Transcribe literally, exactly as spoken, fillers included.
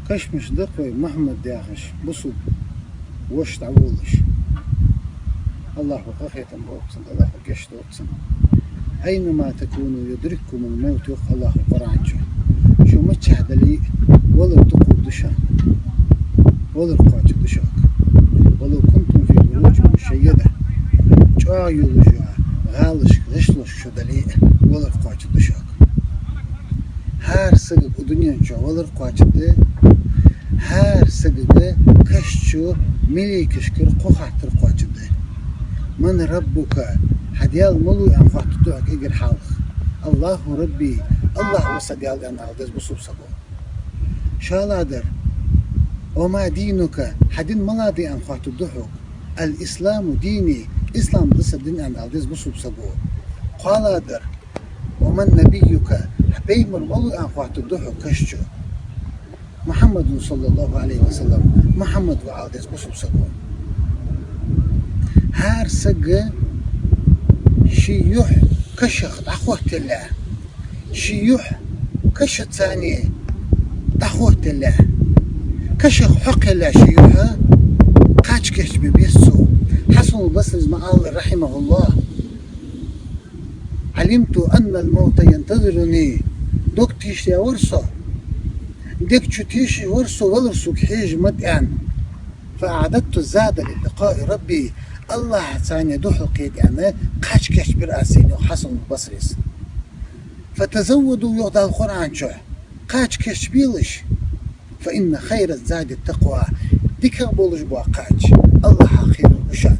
Кашамаш да-кх вай Мухьаммад яхаш, бусалба воша дӀаволаш. АллахӀа къахетам болба цунна, АллахӀа гешт долда цунна. «أينما تكونوا يدرككم الموت», йоах АллахӀа Къуръан чу. Шо миччахьа дале а, валар тӀакхувргда шоана. Валар кхоачаргда шуга. «ولو كنتم في بروج مشيدة». ЧӀоагӀа йолаш йола гӀалашка, гӀишлошка шо дале а, валар кхоачаргда шуга. ХӀара сагага укх дунен чу валар кхоачаргда, хӀара сагага каша чу малейкашкара кхо хаттар кхоачаргда. «من ربك», хьа Даьла малув аьнна хоаттаргда хьога эггара хьалха. «الله ربي», АллахӀ ва са Даьла аьнна ала деза бусалба саго. ШоллагӀдар: «وما دينك», хьа ди малагӀа да аьнна хоаттаргда хьога. «الإسلام ديني», ислам да са ди аьнна ала деза бусалба саго. КхоалагӀдар: «ومن نبيك», хьа пайхамар малув аьнна хоаттаргда хьога каша чу. «محمد صلى الله عليه وسلم», Мухьаммад ва ала деза бусалба саго. ХӀара сага ший юхь кашах дӀахоттаяле, ший юхь кашаца цхьана дӀахоттаяле, кашах хьокхаяле ший юхь, кхача кийчбе беза цо. Хьасанул Басрис ма аьлар, رحمه الله: «علمت أن الموت ينتظرني». Дог тийша вар со. Дег чу тийша вар со, валар сога хьежа ма да аьнна. «فأعددت الزاد للقاء ربي». АллахӀаца цхьана духьалкхета аьнна, кхача кийчбир аз, йоах Хьасанул Басрис. «فتزودوا», йоах Дала Къуръан чу, кхача кийчбелаш. «فإن خير الزاد التقوى». ДикагӀа болаш бола кхача АллахӀах кхерар ба шоана.